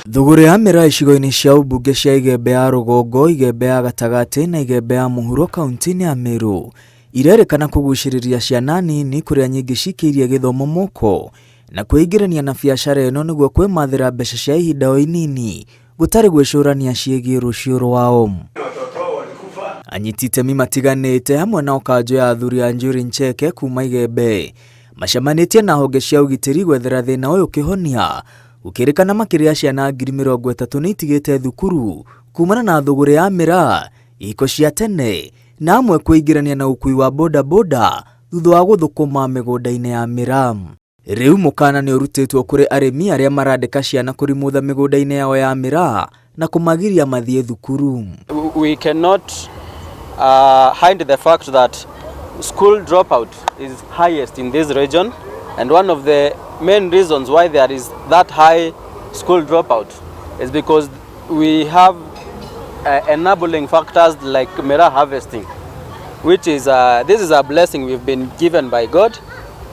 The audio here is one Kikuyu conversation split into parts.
Thũgũrĩ ya mĩraa icigo-inĩ cia ũmbunge cia Igembe ya rũgongo, Igembe ya gatagatĩ na Igembe ya mũhuro kaunti-inĩ ya Meru irerĩkana kũgucĩrĩria ciana nini kũrĩa nyingĩ cikĩirie gĩthomo moko na kwĩingĩrania na biacara ĩno nĩguo kwĩmathĩra mbeca cia ihinda o inini gũtarĩ gwĩcũrania ciĩgiĩ rũciũ rwao. Anyiti itemi matiganĩte hamwe na kanjũ ya athuri a Njuri Ncheke kuma Igembe macemanĩtie na honge cia ũgitĩri gwethera thĩna ũyũ kĩhonia gũkĩrĩkana makĩria ciana 30,000 nĩ itigĩte thukuru kumana na thũgũrĩ ya mĩraa, ihiko cia tene na amwe kwĩingĩrania na ũkui wa bodaboda thutha wa gũthũkũma mĩgũnda-inĩ ya mĩraa. Rĩu mũkana nĩ ũrutĩtwo kũrĩ arĩmi arĩa marandĩka ciana kũrimũtha mĩgũnda-inĩ yao ya mĩraa na kũmagiria mathiĩ thukuru. We cannot hide the fact that school dropout is highest in this region, and one of the main reasons why there is that high school dropout is because we have enabling factors like miraa harvesting, which is this is a blessing we've been given by God,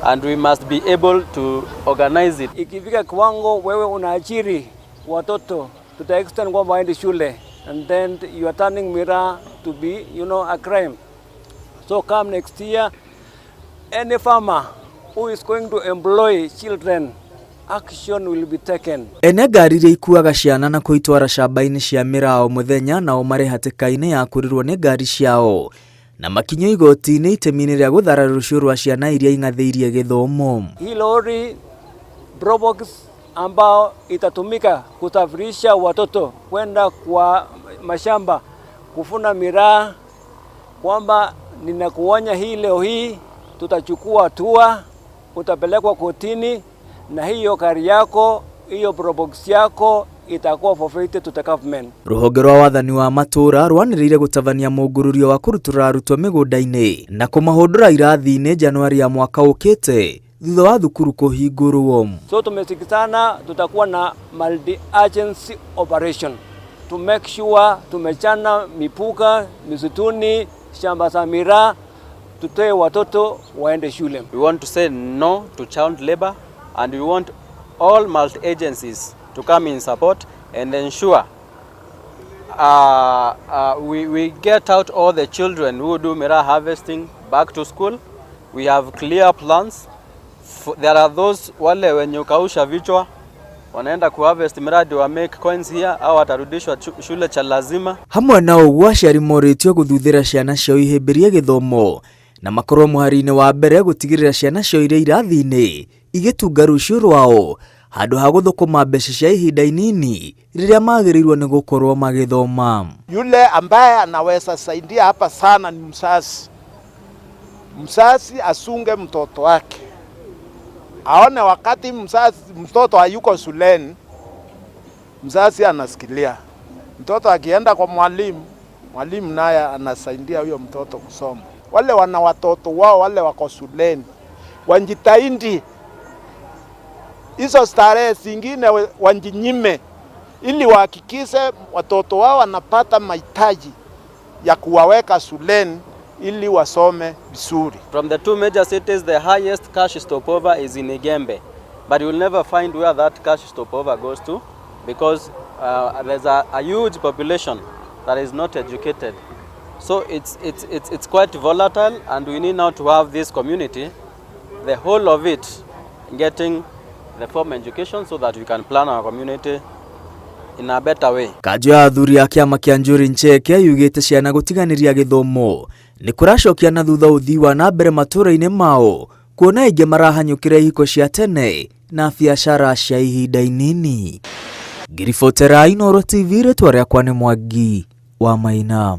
and we must be able to organize it. Ikifika kiwango wewe unaajiri watoto to the extent kwamba waende shule, and then you are turning miraa to be a crime. So come next year, any farmer who is going to employ children, action will be taken. Ene ngari iria ikuaga ciana na kũitwara camba-inĩ cia mĩraa o mũthenya nao marĩ hatĩka-inĩ ya kũrĩrwo nĩ ngari ciao na makinyio igoti-inĩ itemi-inĩ rĩa gũthara rũciũ rwa ciana iria ing'athĩirie gĩthomo. Hii lori Probox ambao itatumika kusafirisha watoto kwenda kwa mashamba kuvuna miraa, kwamba ninakuonya hii leo hii tutachukua hatua, utapelekwa kotini na hiyo gari yako, hiyo Probox yako itakuwa forfeited to the government. Rũhonge rwa wathani wa matũũra rwanĩrĩire gũtabania mũngũrũrio wa kũrutũrũra arutwo mĩgũnda-inĩ na kũmahũndũra irathi-inĩ Januari ya mwaka ũkĩte thutha wa thukuru kũhingũrwo. So tumesikizana, tutakuwa na multi agency operation to make sure tumechana mipuka misituni, shamba za miraa, tutoe watoto waende shule. We want to say no to child labor, and we want all multi agencies to come in support and ensure we get out all the children who do miraa harvesting back to school. We have clear plans. There are those wale wenye ukausha vichwa wanaenda kuharvest miraa wa make coins here au watarudishwa shule cha lazima. Hamwe na ũguo aciari morĩtio gũthuthĩra ciana ciao ihĩmbĩrie gĩthomo na makorwo mũhari-inĩ wa mbere gũtigĩrĩra ciana ciao irĩ irathi-inĩ igĩtunga rũciũ rwao handũ ha gũthũkũma mbeca cia ihinda inini rĩrĩa magĩrĩirwo nĩ gũkorwo magĩthoma. Yule ambaye anaweza saidia hapa sana ni mzazi. Mzazi asunge mtoto wake, aone wakati mzazi, mtoto hayuko shuleni, mzazi anasikilia. Mtoto akienda kwa mwalimu, mwalimu naye anasaidia huyo mtoto kusoma. Wale wana watoto wao wale wako shuleni wajitahidi hizo starehe zingine wajinyime, ili wahakikishe watoto wao wanapata mahitaji ya kuwaweka shuleni ili wasome vizuri. From the two major cities, the highest cash stopover is in Igembe, but you will never find where that cash stopover goes to because there's a huge population that is not educated. So it's quite volatile, and we need now to have this community, the whole of it, getting the formal education so that we can plan our community in a better way. Kanjũ ya athuri a kĩama kĩa Njuri Ncheke yugĩte ciana gũtiganĩria gĩthomo nĩ kũracokia na thutha ũthii wa na mbere matũũra-inĩ mao kuona aingĩ marahanyũkĩra ihiko cia tene na biacara cia ihinda inini. Ngiribotera Inooro TV, rĩtwa rĩakwa nĩ Mwangi wa Maina.